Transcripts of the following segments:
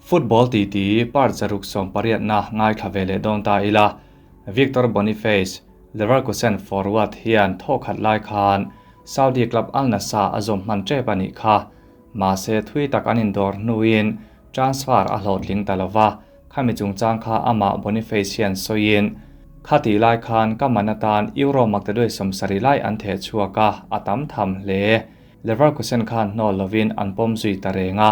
Football titi part 180na ngaithla ve leh dawn ta ila. Victor Boniface, Leverkusen forward hian thawkhat lai khan Saudi club Al Nassr a zawm hman tep a nih kha. Mahse thui tak an indawr hnuin transfer a hlawhtling ta lova, khami chungchang kha amah Boniface hian sawiin, Khatih lai khan ka man atan Euro maktaduai 70 lai an theh chhuak a, a tam tham hle. Leverkusen khan hnawl lovin an pawm zui ta reng a,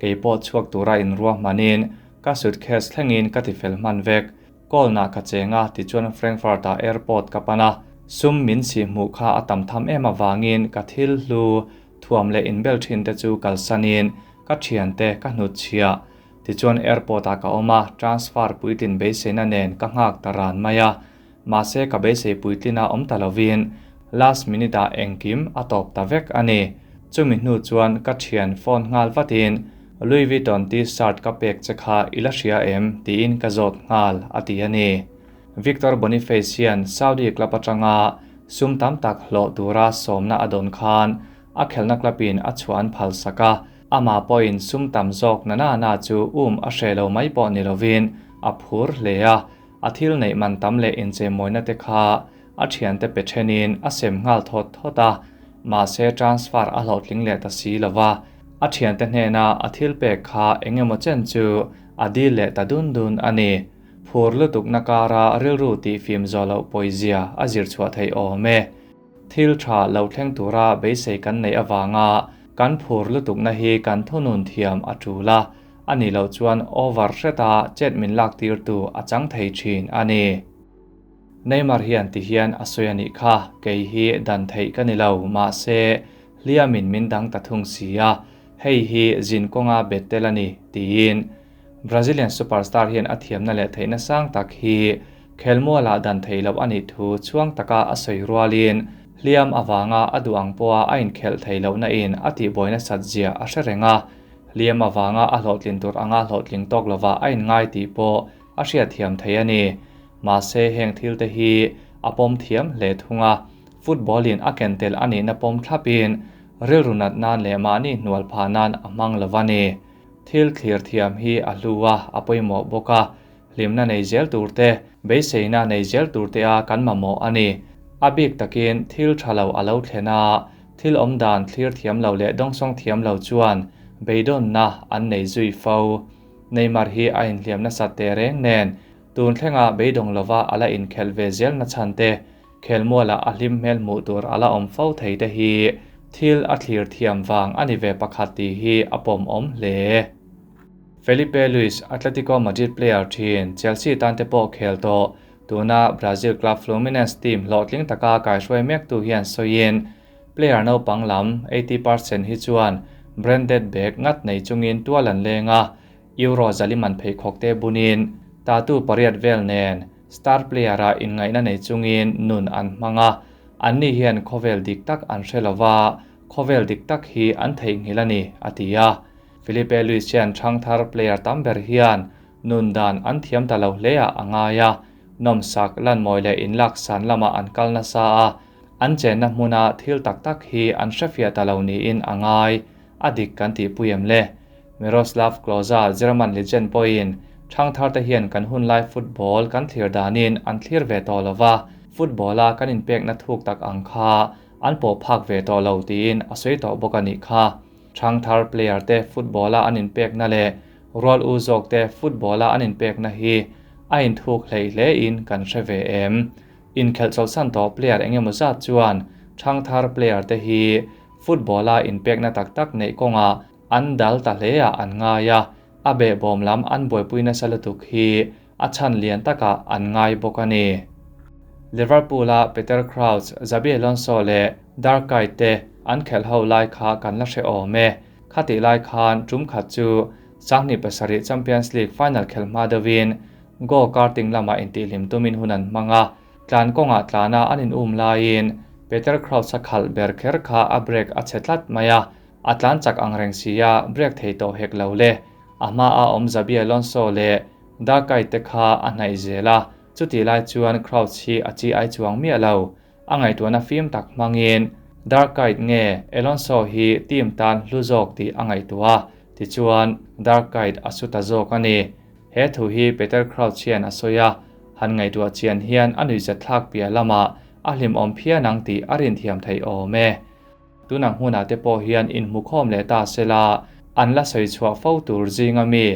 kei pawh chhuak tura inruahmanin ka suitcase thlengin ka tifel hman vek. Kawlna ka cheng a, tichuan Frankfurt-ah airport ka pan a, sum min chhi hmuh kha a tam tham em avangin ka thil hlu thuam leh inbel thin te chu kalsanin ka thiante ka hnutchhiah. Tichuan airport-ah ka awm a, transfer puitlin beiseina nen ka nghak ta ran mai a, mahse ka beisei puitlina awm ta lovin last minute-ah engkim a tawp ta vek a ni. Chumi hnu chuan ka thian phone nghal vatin Louis Vuitton T-shirt ka pek che kha i la hria em? tiin ka zawt nghal, a ti a ni. Victor Boniface hian Saudi club atanga sum tam tak hlawh tura sawmna a dawn khan a khelhna club-in a chhuah an phalsak a, amah pawhin sum tam zawk na na na chu um a hreh lo mai pawh ni lovin a phur hle a, a thil neih man tam leh incheimawina te kha a thiante pe thenin a sem nghal thawt thawt a, mahse transfer a hlawhtling leh ta si lova, a thiante hnena a thil pek kha eng emaw chen chu a dil leh ta dun dun a ni. Phur lutukna kara rilru tihfim zawh loh pawizia a zir chhuah theih awm e. Thil tha lo thleng tura beisei kan neih avanga kan phur lutukna hi kan thunun thiam a tul a, a nih loh chuan over hreta chet min lak tirtu a chang thei thin a ni. Neymar hian ti hian a sawi a nih kha, kei hi dan theih ka ni lo, mahse hliamin min dang ta thung si a, hei hi zin kawnga bet tel a ni, tiin. Brazilian superstar hian a thiamna leh theihna sang tak hi khelmualah dan theih loh a nih thu chhuang taka a sawi rualin hliam avanga a duh ang pawha a inkhelh theih lohna in a tihbuai nasat zia a hre reng a, hliam avanga a hlawhtlin tur anga hlawhtling tawk lova a inngai tih pawh a hriatthiam thei a ni. Mahse heng thil te hi a pawm thiam hle thung a, football in a ken tel a nihna pawm thlapin rilru nat nan leh mahni hnual phah nan a hmang lova ni. Thil thlir thiam hi a hlu a, a pawimawh bawk a, hlimna nei zel tur te, beiseina nei zel tur te a kan mamawh a ni. A bik takin thil tha lo a lo thlen a, thil awmdan thlir thiam lo leh dawngsawng thiam lo chuan beidawnna an nei zui fo. Neymar hi a inhliam nasat teh reng nen, tun thlenga beidawng lova a la inkhelh ve zel nachhan te, Khelmualah a hlim hmel hmuh tur a la awm fo thei te hi thil a thlir thiam vang a ni ve pakhat tih hi a pawmawm hle. Felipe Luis, Atletico Madrid player thin, Chelsea tan te pawh khel tawh, tuna Brazil club Fluminense team hlawhtling taka kaihruai mektu hian sawiin, player naupang lam 80% hi chuan branded bag ngat nei chungin tual an leng a, Euro zaliman pheikhawk te bunin tatu pariat vel nen Star player-a inngaihna nei chungin nun an hmang a, anni hian khawvel dik tak an hre lo va, khawvel dik tak hi an theihnghilh a ni, a ti a. Filipe Luis hian ṭhangthar player tam ber hian nun dan an thiam ta lo hleah a ngai a, nawmsak, lanmawi leh inlaksan lamah an kal nasa a, an chenna hmuna thil tak tak hi an hrefiah ta lo niin a ngai. A dik kan tihpui em le? Miroslav Klose, German legend pawhin ṭhangtharte hian kan hunlai football kan thlir danin an thlir ve tawh lo va, football-a kan inpekna thuk tak ang kha an pawh phak ve tawh lo tiin a sawi tawh bawk a nih kha. Ṭhangthar player-te football-a an inpekna leh rual u zawkte football-a an inpekna hi a inthuk hleih hlein kan hre ve em? Inkhelh chawlhsan tawh player eng emaw zat chuan ṭhangthar player-te hi football-a inpekna tak tak neih kawngah an dal ta hle ah an ngai a, a behbawm lam an buaipui nasa lutuk hi a chhan lian takah an ngai bawk a ni. Liverpool-a Peter Crouch, Xabi Alonso leh Dirk Kuyt te an khelh ho lai kha kan la hre awm e. Khatih lai khan tum khat chu 2007 Champions League final khelh hma deuhin go karting lamah intihhlim tumin hun an hmang a, tlan kawngah tlana an in um laiin Peter Crouch-a khalh ber kher kha a brake a chhe tlat mai a, A tlan chak ang reng si a, break thei tawh hek lo le. A hma a awm Xabi Alonso leh Darkite te kha a hnaih zel a, chutih lai chuan Crouch hi a chi ai chuang miah lo. A ngaihtuahna fim tak hmangin Darkite nge Alonso hi team tan hlu zawk tih a ngaihtuah a, Tichuan, Dark Kite a su ta zawk a ni. He thu hi Peter Crouch hian a sawi a, han ngaihtuah chian hian a nuihzatthlak piah lamah a hlimawm phian ang tih a rinthiam theih awm e. Tunang hmunah te pawh hian inhmukhawm leh ta se la, an la sawi chhuah fo tur zinga mi,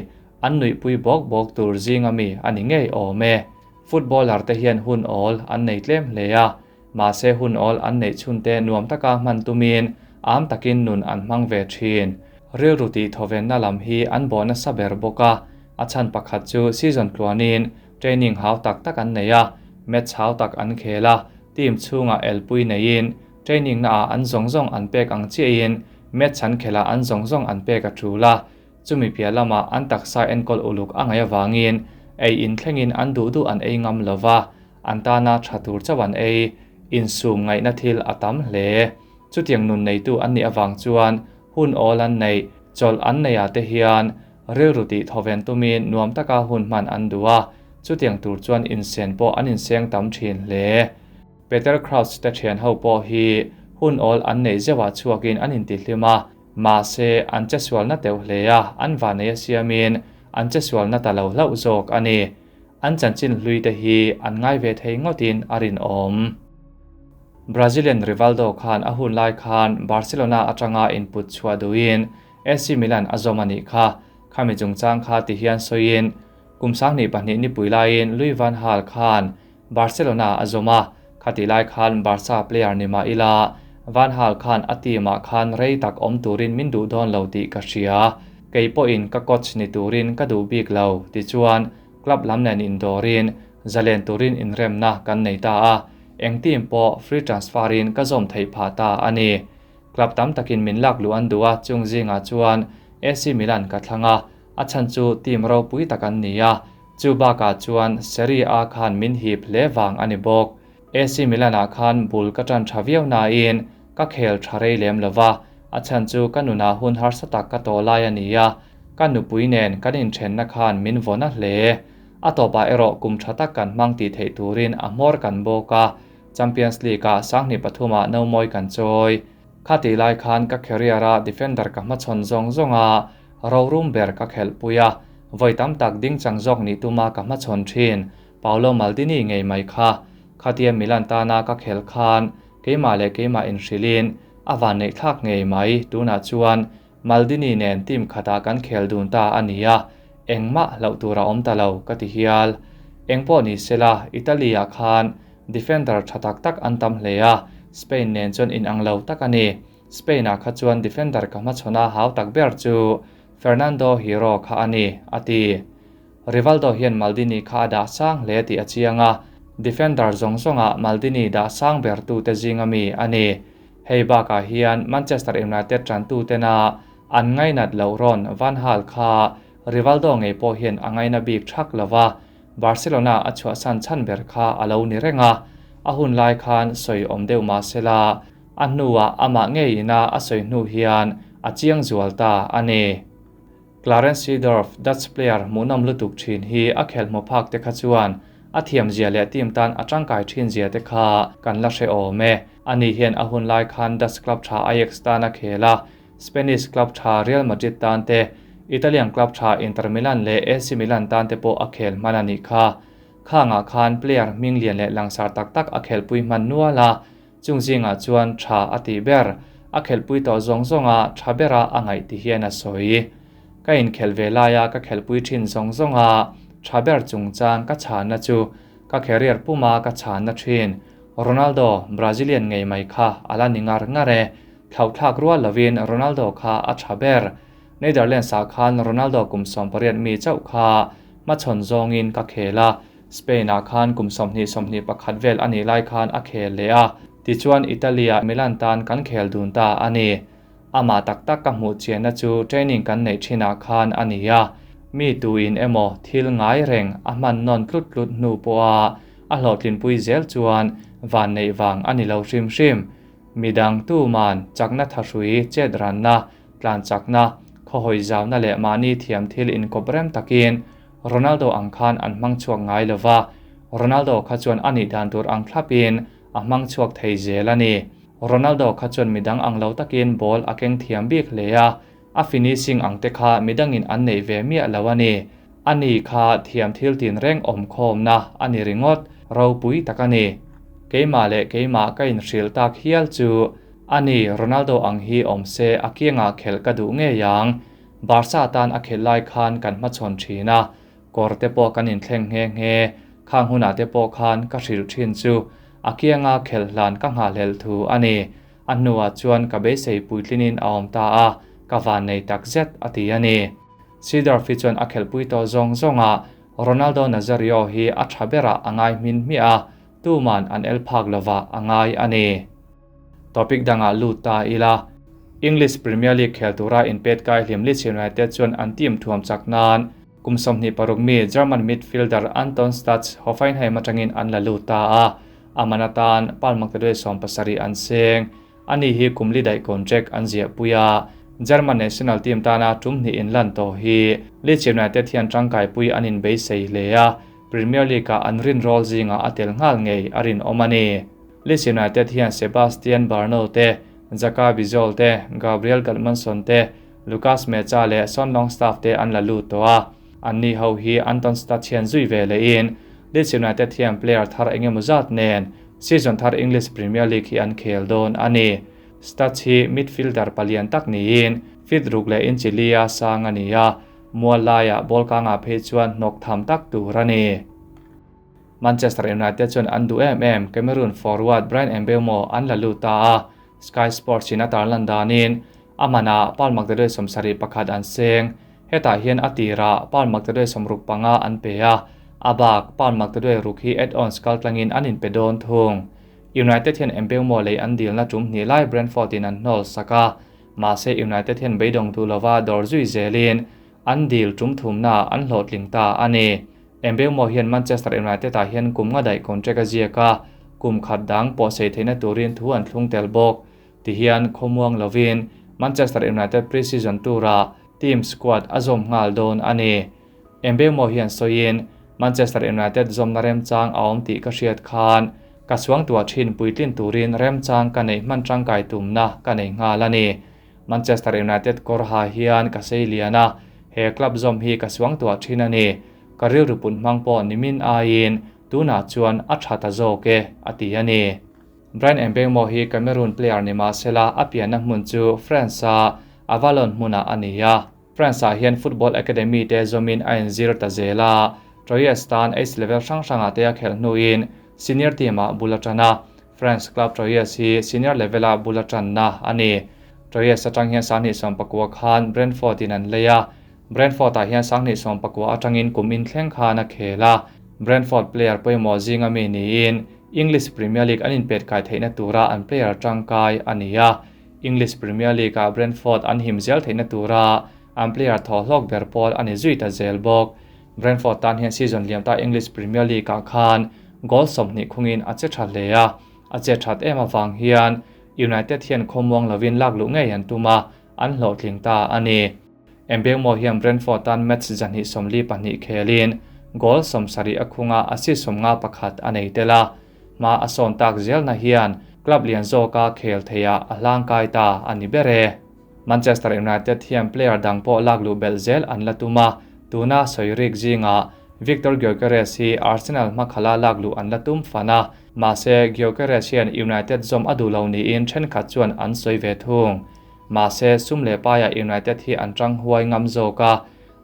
an nuihpui bawk bawk tur zinga mi a ni ngei awm e. Footballer te hian hun awl an nei tlem hle a, mahse hun awl an neih chhunte nuam taka hman tumin am takin nun an hmang ve thin. Rilru tih thawvenna lam hi an bawh nasa ber bawk a, a chhan pakhat chu season tluanin training hau tak tak an nei a, match hau tak an khel a, team chhungah elpui neiin training naah an zawng zawng an pek ang chiahin match an khelhah an zawng zawng an pek a tul a, Chumi piah lamah an taksa enkawl uluk a ngaih avangin ei in thlengin an duh duh an ei ngam lo va, an tana tha tur chauh an ei, insum ngaihna thil a tam hle. Chutiang nun neitu an nih avang chuan hun awl an neih, chawlh an neihah te hian rilru tih thawven tumin nuam taka hun hman an duh a, chutiang tur chuan insen pawh an inseng tam thin hle. Peter Crouch te thian ho pawh hi hun awl an neih zeuhah chhuakin an intihlim a, Mahse, an che sualna teuh hle a, an vanei a siamin an che sualna ta lo hlauh zawk a ni. An chanchin hlui te hi an ngai ve thei ngawtin a rinawm. Brazilian Rivaldo khan a hun lai khan Barcelona atanga input chhuah duhin AC Milan a zawm a nih kha. Khami chungchang kha ti hian sawiin, Kum 22 nipui laiin Louis van Gaal khan Barcelona a zawm a, khatih lai khan Barca player ni mah ila, Van Gaal khan a team ah khan rei tak awm turin min duh dawn lo tih ka hria. Kei pawhin ka coach ni turin ka duh bik lo, tichuan club lam nen indawrin zalen turin inremna kan nei ta a, eng team pawh free transfer in ka zawm theih phah ta a ni. Club tam takin min lak luh an duh a, chung zingah chuan AC Milan ka thlang a, a chhan chu team ropui tak an ni a, Chu bakah chuan Serie A khan min hip hle vang a ni bawk. AC Milan-ah khan bul ka tan tha viau nain ka khel tha rei lem lo va, a chhan chu ka nunah hun harsa tak ka tawh lai a ni a, ka nupui nen kan inthenna khan min vawn a hle. A tawpah erawh kum tha tak kan hmang tih theih turin a hmawr kan bawk a, Champions League-ah 2003 ah nomawi kan chawi. Khatih lai khan ka career-a defender ka hmachhawn zawng zawng a, Rorum ber ka khelhpui a, vawi tam tak ding chang zawk nih tuma ka hmachhawn thin, Paolo Maldini ngei mai kha. Khatia Milan tana ka khelh khan keimah leh keimah inhrilhin a vanneih thlak ngei mai, tunah chuan Maldini nen team khatah kan khel dun ta a ni a, engmah hlauh tur a awm ta lo ka ti hial. Engpawh ni sela, Italy-ah khan defender tha tak tak an tam hle a, Spain nen chuan inang lo tak a ni. Spain-ah kha chuan defender ka hmachhawn a hau tak ber chu Fernando Hierro kha a ni, a ti. Rivaldo hian Maldini kha a dah sang hle tih a chiang a, defender zawng zawngah Maldini dah sang ber tute zinga mi a ni. Hei bakah hian Manchester United tantutena an ngainat loh rawn Van Gaal kha Rivaldo ngei pawh hian a ngaina bik thak lo va, Barcelona a chhuahsan chhan ber kha a lo ni reng a, a hun lai khan sawi awm deuh mah sela, A hnuah amah ngeiin a a sawi hnu hian a chiang zual ta a ni. Clarence Seedorf, Dutch player hmuhnawm lutuk thin hi a khelh hmu phak te kha chuan a thiamzia leh team tan a tangkai thinzia te kha kan la hre awm e. Ani hian a hun lai khan Dutch club tha Ajax tan a khel a, Spanish club tha Real Madrid tan te, Italian club tha Inter Milan leh AC Milan tan te pawh a khel hman a nih kha. Khangah khan player hming lian leh langsar tak tak a khelhpui hman nual a, Chung zingah chuan tha a tih ber, a khelhpui tawh zawng zawnga tha bera a ngaih ti hian a sawi. Ka inkhelh ve laia ka khelhpui thin zawng zawnga tha ber chungchang ka chhanna chu ka career puma ka chhanna thin. Ronaldo, Brazilian ngei mai kha a la ni ngar ngar e. Thlauhthlak rual lovin Ronaldo kha a tha ber. Netherlands-ah khan Ronaldo kum 18 mi chauh kha hmachhawn zawngin ka khel a, Spain-ah khan kum 20 21 vel a nih lai khan a khel leh a, tichuan Italy-ah Milan tan kan khel dun ta a ni. Amah tak tak ka hmuh chianna chu training kan neih thinah khan a ni a, mi tuin emaw thil ngai reng a hman nawn tlut tlut hnu pawha a hlawhtlinpui zel chuan vanneih vang a ni lo hrim hrim. Midang tuman chakna thahrui chet ranna, tlan chakna, khawhawi zauna leh mahni thiam thil inkawp rem takin Ronaldo ang khan an hmang chhuak ngai lo va, Ronaldo kha chuan a nih dan tur ang thlapin a hmang chhuak thei zel a ni. Ronaldo kha chuan midang ang lo takin ball a keng thiam bik hle a, A finishing ang te kha midangin an nei ve miah lo a ni. Ani kha thiam thil tinreng awm khawmna a ni ringawt, ropui tak a ni. Keimah leh keimah ka inhrilh tak hial chu ani Ronaldo ang hi awm se a kiangah khelh ka duh ngei ang. Barca tan a khelh lai khan kan hmachhawn thin a, kawr te pawh kan inthleng nghe nghe. Khang hunah te pawh khan ka hrilh thin chu a kianga khelh hlan ka nghahhlelh thu a ni. A hnuah chuan ka beisei puitlinin a awm ta a, ka vannei takzet a ti a ni. Seedorf hi chuan a khelhpui tawh zawng zawngah Ronaldo Nazario hi a tha berah a ngai hmin hmiah a, tuman an el phak lovah a ngai a ni. Topic dangah lut ta ila. English Premier League khel tura inpet kai hlim Leeds United chuan an team thuam chak nan kum 26 mi German midfielder Anton Stach Hoffenheim atangin an la lut ta a, a man atan Palm Maktaduai 70 an seng. Ani hi kum li daih contract an ziahpui a, German national team tana tum hnih inlan tawh hi Leeds United hian tangkaipui an inbeisei hle a, Premier League-ah an rinrawl zingah a tel nghal ngei a rinawm a ni. Leeds United hian Sebastian Barno te, Jaka Bijol te, Gabriel Gudmundsson te, Lukas Mecha leh Sean Longstaff te an la lut tawh a, anni ho hi Anton Stach hian zui ve lehin Leeds United hian player thar eng emaw zat nen season thar English Premier League hi an khel dawn a ni. Stach hi midfielder palian tak niin feet ruk leh inch lia sang a ni a, mual laiah ball kangah phei chuan hnawk tham tak tur a ni. Manchester United chuan an duh em em Cameroon forward Bryan Mbeumo an la lut ta a, Sky Sports in a tarlan danin a manah Paul Magdalene 71 an seng. Hetah hian a tirah Paul Magdalene 65 an pe a, a bak Paul Magdalene ruk hi add-ons kaltlangin an inpe dawn thung. United hian Mbeumo lei an dilna tum hnih lai Brentford in an hnawl sak a, mahse United hian beidawng duh lova dawr zui zelin an dil tum thumna an hlawhtling ta a ni. Mbeumo hian Manchester United ah hian kum nga daih contract a ziak a, kum khat dang pawh sei theihna turin thu an thlung tel bawk. Tihian khawmuang lovin Manchester United pre-season tura team squad a zawm nghal dawn a ni. Mbeumo hian sawiin Manchester United zawmna remchang a awm tih ka hriat khan ka suangtuah thin puitlin turin remchang ka neih hman tangkai tumna ka nei nghal a ni. Manchester United kawr ha hian ka sei lian a, he club zawm hi ka suangtuah thin a ni. Ka rilru put hmang pawh nimin aiin tunah chuan a tha ta zawk e, a ti a ni. Bryan Mbeumo hi Cameroon player ni mahsela a pianna hmun chu France-a Avalon hmunah a ni a. France-ah hian football academy te zawmin a inzir ta zel a, Troyes tan age level hrang hrangah te a khelh hnuin senior team-ah bul a tan a. France club Troyes hi senior level-ah bul a tanna a ni. Troyes atang hian 2019 khan Brentford-in an lei a, Brentford-ah hian 2019 atangin kum inthleng khan a khel a. Brentford player pawimawh zinga mi niin English Premier League an inpet kai theihna tura an player tangkai a ni a. English Premier League-ah Brentford an him zel theihna tura an player thaw hlawk ber pawl a ni zui ta zel bawk. Brentford tan hian season liam ta English Premier League-ah khan goal 20 khungin a che tha hle a, a che that em avang hian United hian khawmuang lovin lak luh ngei an tum a, an hlawhtling ta a ni. Mbeumo hian Brentford tan match 242 khelin goal 70 a khunga assist 51 a nei tel a, ma a sawn tak zel na hian club lian zawka khel theia a hlang kai ta a ni ber e. Manchester United hian player dang pawh lak luh belh zel an la tum a, tuna sawirik zinga Victor Gyökeres hi Arsenal hmakhala lak luh an la tum fan a, mahse Gyökeres hian United zawm a duh lo niin thenkhat chuan an sawi ve thung. Mahse sum leh paia United hi an tang huai ngam zawk a,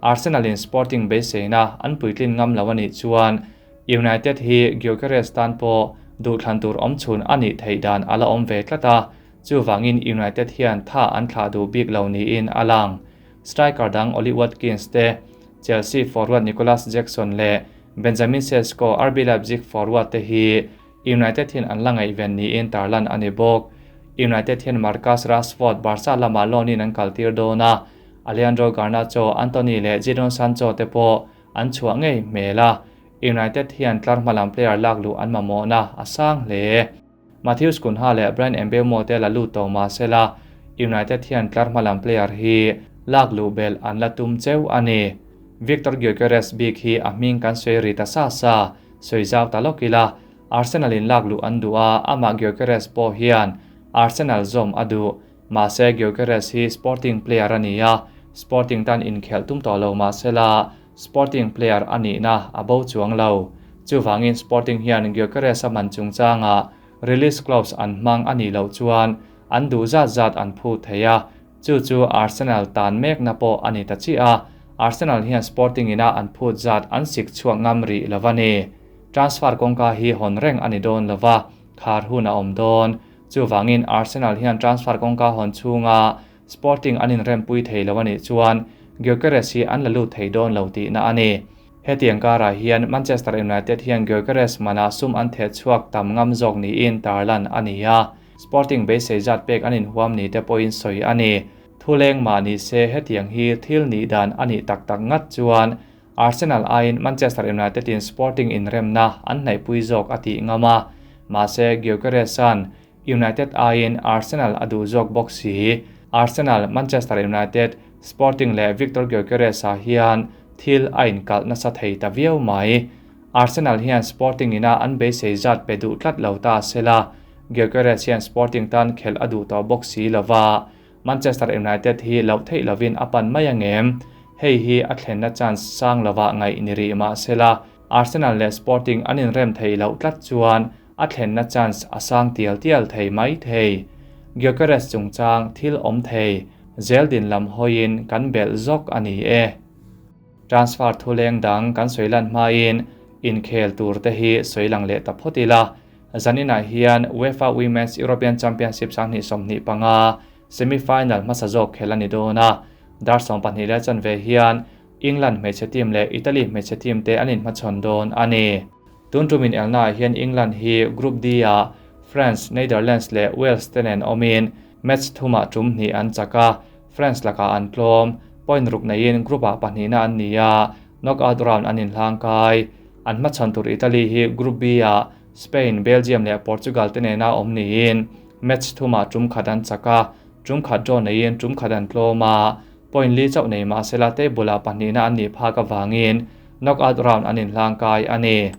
Arsenal in Sporting beiseina an puitlin ngam lo anih chuan United hi Gyökeres tan pawh duhthlan tur awm chhun anih theih dan a la awm ve tlat a, chuwangin United hian tha an thlah duh bik lo niin a lang. Striker dang Ollie Watkins te, Chelsea forward Nicolas Jackson leh Benjamin Sesko RB Leipzig forward te hi United hian an la ngaihven niin tarlan a ni bawk. United hian Marcus Rashford Barca lama loan-in an kaltir dawn a, Alejandro Garnacho, Antony leh Jadon Sancho te pawh an chhuah ngei hmel a, United hian tlar hmalam player lak luh an mamawhna a sang hle. Matheus Cunha leh Bryan Mbeumo te la lut tawh mahsela United hian tlar hmalam player hi lak luh belh an la tum cheu a ni. Victor Gyökeres bik hi a hming kan sawi ri ta sa sa, sawi zau ta lawk ila, Arsenal in lak luh an duh a, amah Gyökeres pawh hian Arsenal zawm a duh. Mahse Gyökeres hi Sporting player a ni a, Sporting tan inkhelh tum tawh lo mahsela Sporting player a nihna a bo chuang lo. Chuvangin Sporting hian Gyökeres a man chungchangah release clause an hmang a nih loh chuan an duh zat zat an phut thei a, chu chu Arsenal tan mekna pawh a ni ta chiah a, Arsenal hian Sporting ina an phut zat an sik chhuak ngam rih lo a ni. Transfer kawngka hi hawn reng a ni dawn lo va, khar hun a awm dawn. Chuvangin Arsenal hian transfer kawngka hawn chhunga Sporting an inrempui thei lo a nih chuan Gyökeres hi an la lut thei dawn lo tihna a ni. Hetiang karah hian Manchester United hian Gyökeres manah sum an theh chhuak tam ngam zawk niin tarlan a ni a, Sporting beisei zat pek an inhuam ni te pawhin sawi a ni. Thuleng mah ni se hetiang hi thil nih dan a nih tak tak ngat chuan Arsenal aiin Manchester United in Sporting inremna an hnaihpui zawk a tih ngam a, mahse Gyökeres-a'n United aiin Arsenal a duh zawk bawk si. Arsenal, Manchester United, Sporting leh Victor Gyökeres-ah hian thil a inkalh nasa thei ta viau mai. Arsenal hian Sporting ina an beisei zat pe duh tlat lo ta sela, Gyökeres hian Sporting tan khelh a duh tawh bawk si lova, Manchester United hi loh theih lovin a pan mai angem? Hei hi a thlenna chance sang lovah ngaih ni rih mah sela, Arsenal leh Sporting an inrem theih loh tlat chuan a thlenna chance a sang tial tial thei mai thei. Gyökeres chungchang thil awm thei, zeldin lam hawiin kan belh zawk a ni e. Transfer thuleng dang kan sawi lan hmain inkhel tur te hi sawi lang leh ta phawt ila. Zaninah hian UEFA Women's European Championship 2025 semi-final hmasa zawk khel a ni dawn a, dar 12 leh chanve hian England hmeichhe team leh Italy hmeichhe team te an inhmachhawn dawn a ni. Tun tum inelnaah hian England hi Group D-ah France, Netherlands leh Wales te nen awmin match thumah tum hnih an chak a, France lakah an tlawm. Point ruk neiin group-ah pahnihna an ni a, knockout round an inhlangkai. An hmachhawn tur Italy hi Group B-ah Spain, Belgium leh Portugal te nena awm niin match thumah tum khat an chak a, tum khat draw neiin tum khat an tlawm a, point li chauh nei mahsela table-ah pahnihna an nih phak avangin knockout round an inhlangkai a ni.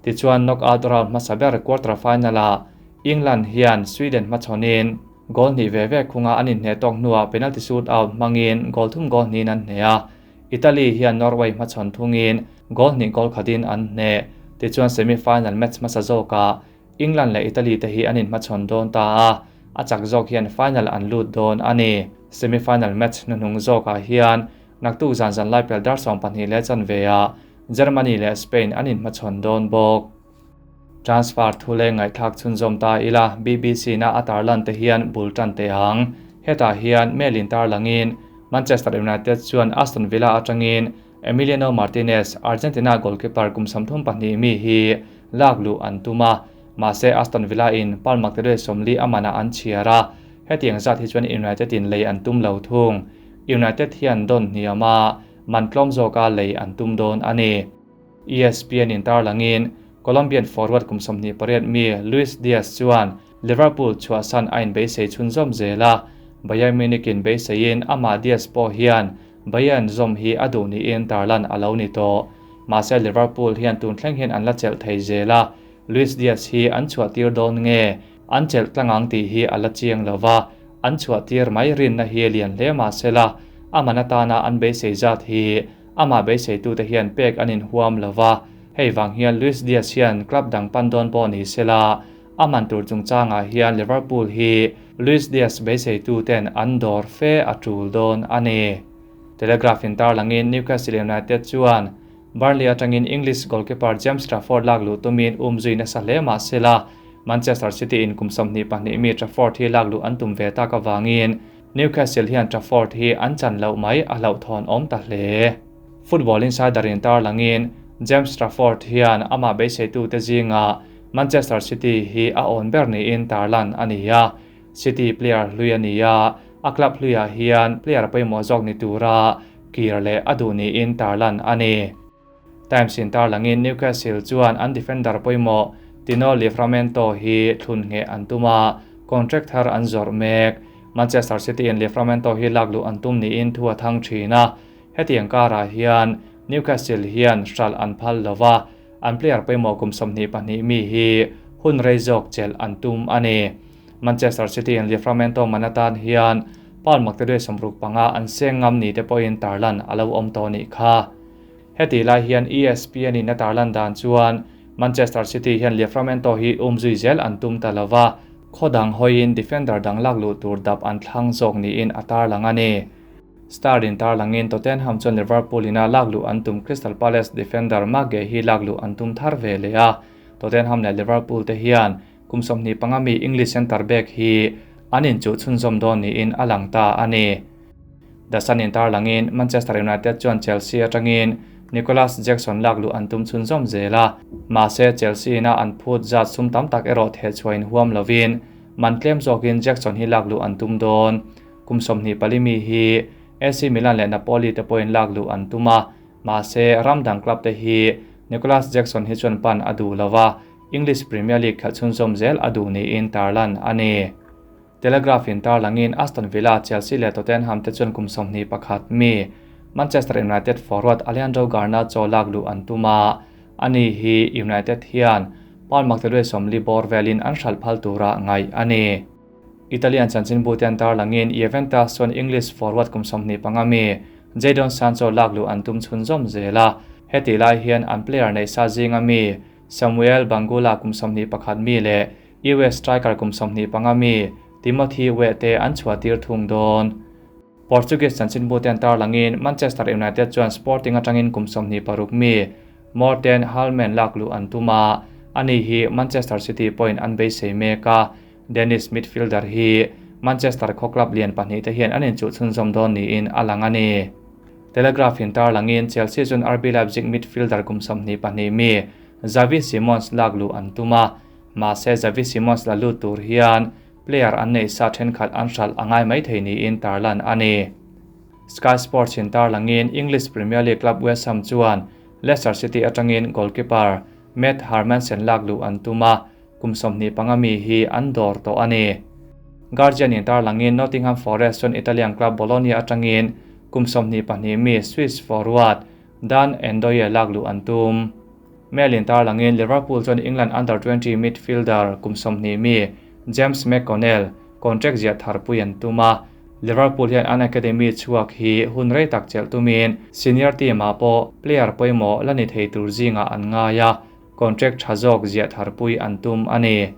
Tichuan knockout round hmasa ber quarter final-ah England hian Sweden hmachhawnin goal hnih ve ve khunga an inhneh tawk hnuah penalty shootout hmangin goal thum goal hnihin an hneh a, Italy hian Norway hmachhawn thungin goal hnih goal khatin an hneh. Tichuan semi-final match hmasa zawkah England leh Italy te hi an inhmachhawn dawn ta a, a chak zawk hian final an lut dawn a ni. Semi-final match hnuhnung zawkah hian naktuk zan zanlai pel dar 12 leh chanveah Germany leh Spain an inhmachhawn dawn bawk. Transfer thu leh ngaihthlak chhunzawm ta ila, BBC na a tarlan te hian bul tan teh ang. Hetah hian mail in tarlangin Manchester United chuan Aston Villa atangin Emiliano Martinez, Argentina goalkeeper kum 32 mi hi lak luh an tum a, mahse Aston Villa in Paul Makdere 40 a manah an chhiar a, hetiang zat hi chuan United in lei an tum lo thung. United hian dawn hniam a, man tlawm zawka lei an tum dawn a ni. ESPN in tarlangin Colombian forward kum 28 mi Luis Diaz chuan Liverpool chhuahsan a inbeisei chhunzawm zel a, Bayern Munich in beiseiin amah Diaz pawh hian Bayern zawm hi a duh niin tarlan a lo ni tawh. Mahse Liverpool hian tun thleng hian an la chelh thei zel a, Luis Diaz hi an chhuahtir dawn nge an chelh tlangang tih hi a la chiang lova, an chhuahtir mai rinna hi lian hle mahsela a man atana an beisei zat hi amah beiseitute hian pek an inhuam lova, hei vang hian Luis Diaz hian club dang pan dawn pawh ni sela a man tur chungchangah hian Liverpool hi Luis Diaz beiseituten an dawr fe a tul dawn a ni. Telegraph in tarlangin Newcastle United chuan Burnley atangin English goalkeeper James Trafford lak luh tumin umzui nasa hle mahsela Manchester City in kum 22 mi Trafford hi lak luh an tum ve tak awangin Newcastle hian Trafford hi an chan loh mai a hlauh thawn awm ta hle. Football Insider in tarlangin James Trafford hian amah beiseitute zinga Manchester City hi a awn ber niin tarlan a ni a. City player hlui a ni a, a club hluiah hian player pawimawh zawk ni tura kir leh a duh niin tarlan a ni. Times in tarlangin Newcastle chuan an defender pawimawh Tino Livramento hi thlun nge an tum a, contract thar an zawrh mek. Manchester City in Livramento hi lak luh an tum niin thu a thang thin a, hetiang karah hian Newcastle hian hral an phal lova, an player pawimawh kum 22 mi hi hun rei zawk chelh an tum a ni. Manchester City in Livramento man atan hian pound maktaduai 65 an seng ngam ni te pawhin tarlan a lo awm tawh nih kha. Heti lai hian ESPN in a tarlan dan chuan Manchester City hian Livramento hi umzui zel an tum ta lova, khaw dang hawiin defender dang lak luh tur dap an thlang zawk niin a tarlang a ni. Star in tarlangin Tottenham chuan Liverpool ina lak luh an tum Crystal Palace defender Marc Guehi lak luh an tum thar ve leh a, Tottenham leh Liverpool te hian kum 25 mi English centre back hi an inchuh chhunzawm dawn niin a lang ta a ni. The Sun in tarlangin Manchester United chuan Chelsea atangin Nicolas Jackson lak luh an tum chhunzawm zel a, mahse Chelsea ina an phut zat sum tam tak erawh theh chhuahin huam lovin man tlem zawkin Jackson hi lak luh an tum dawn. Kum 24 mi hi AC Milan leh Napoli te pawhin lak luh an tum a, mahse ram dang club te hi Nicolas Jackson hi chuan pan a duh lova, English Premier League khelh chhunzawm zel a duh niin tarlan a ni. Telegraph in tarlangin Aston Villa, Chelsea leh Tottenham te chuan kum 21 mi Manchester United forward Alejandro Garnacho lak luh an tum a, ani hi United hian pound maktaduai 40 bawr velin an hralh phal tura ngaih a ni. Italian chanchinbu te an tarlangin Juventus chuan English forward kum 25 mi Jadon Sancho lak luh an tum chhunzawm zel a, heti lai hian an player nei sa zinga mi Samuel Bangula kum 21 mi leh US striker kum 25 mi Timothy Weah te an chhuahtir thung dawn. Portuguese chanchinbu te an tarlangin Manchester United chuan Sporting atangin kum 26 mi Morten Hjulmand lak luh an tum a, ani hi Manchester City pawhin an beisei mek a, Danish midfielder hi Manchester khaw club lian pahnih te hian an inchuh chhunzawm dawn niin a lang a ni. Telegraph in tarlangin Chelsea chuan RB Leipzig midfielder kum 22 mi Xavi Simons lak luh an tum a, mahse Xavi Simons la lut tur hian player an nei sa thenkhat an hralh a ngai mai thei niin tarlan a ni. Sky Sports in tarlangin English Premier League club West Ham chuan Leicester City atangin goalkeeper Matt Hermansen lak luh an tum a, kum 25 mi hi an dawr tawh a ni. Guardian in tarlangin Nottingham Forest chuan Italian club Bologna atangin kum 22 mi Swiss forward Dan Ndoye lak luh an tum. Mail in tarlangin Liverpool chuan England under-20 midfielder kum 20 mi James McConnell contract ziah tharpui an tum a, Liverpool hian an academy chhuak hi hun rei tak chelh tumin senior team ah pawh player pawimawh la ni thei tur zingah an ngai a, contract tha zawk ziah tharpui an tum a ni.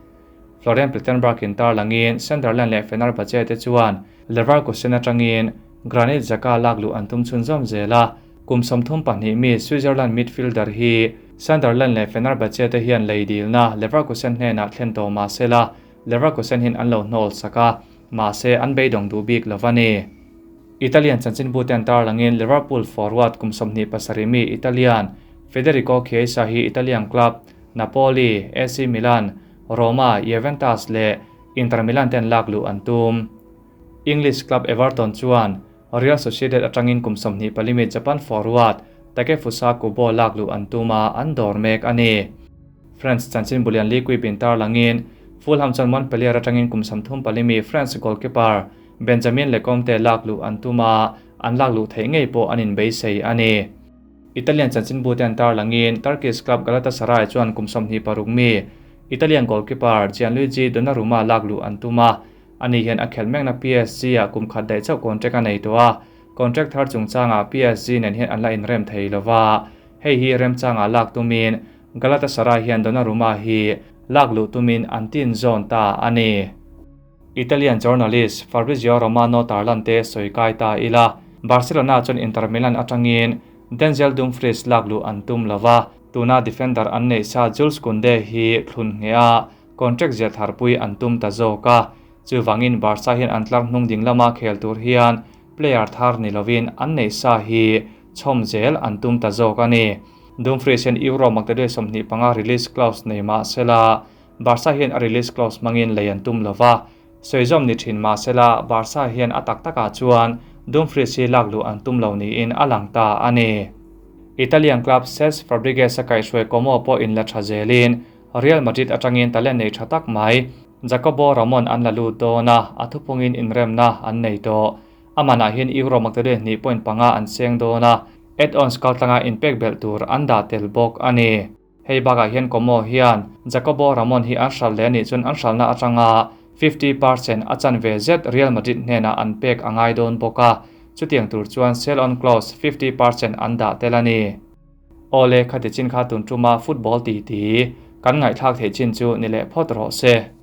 Florian Plettenberg in tarlangin Sunderland leh Fenerbahce te chuan Leverkusen atangin Granit Xhaka lak luh an tum chhunzawm zel a, kum 32 mi Switzerland midfielder hi Sunderland leh Fenerbahce te hian lei dilna Leverkusen hnenah thlen tawh mahsela Leverkusen hin an lo hnawl sak a, mahse an beidawng duh bik lo a ni. Italian chanchinbu te an tarlangin Liverpool forward kum 27 mi Italian Federico Chiesa hi Italian club Napoli, AC Milan, Roma, Juventus leh Inter Milan te an lak luh an tum. English club Everton chuan Real Sociedad atangin kum 24 mi Japan forward Takefusa Kubo lak luh an tum a, an dawr mek a ni. French chanchinbu lian L'Equipe in tarlangin Fulham chuan Montpellier atangin kum 34 mi French goalkeeper Benjamin Lecomte lak luh an tum a, an lak luh theih ngei pawh an inbeisei a ni. Italian chanchinbu te an tarlangin Turkish club Galatasaray chuan kum 26 mi Italian goalkeeper Gianluigi Donnarumma lak luh an tum a, ani hian a khelh mekna PSG ah kum khat daih chauh contract a nei tawh a, contract thar chungchangah PSG nen hian an la inrem thei lova, hei hi remchangah lak tumin Galatasaray hian Donnarumma hi lak luh tumin an tin zawn ta a ni. Italian journalist Fabrizio Romano tarlan te sawi kai ta ila, Barcelona chuan Inter Milan atangin Denzel Dumfries lak luh an tum lova, tuna defender an nei sa Jules Koundé hi thlun nge a, contract ziah tharpui an tum ta zawk a, chuwangin Barca hian an tlar hnung ding lama khel tur hian player thar ni lovin an nei sa hi chhawm zel an tum ta zawk a ni. Dumfries hian Euro maktaduai 25 release clause nei mahsela Barca hian a release clause mangin lei an tum lova, soizawm ni thin mahsela Barca hian a tak takah chuan Dumfries hi lak luh an tum lo niin a lang ta a ni. Italian club Cesc Fabregas a kaihhruai Como pawh in la tha zelin Real Madrid atangin talent nei tha tak mai Jacobo Ramon an la lut dawn a, a thupungin inremna an nei tawh. Amanah hian Euro maktaduai 2.5 an seng dawn a, add-ons kaltlanga inpek belh tur an dah tel bawk a ni. Hei bakah hian Como hian Jacobo Ramon hi an hral le anih chuan an hralna atanga 50% a chanve zet Real Madrid hnenah an pek a ngai dawn bawk a, chutiang tur chuan sell on clause 50% an dah tel a ni. Awle, khati chin kha tun tuma football titi kan ngaihthlak theih chin chu ni leh phawt rawh se.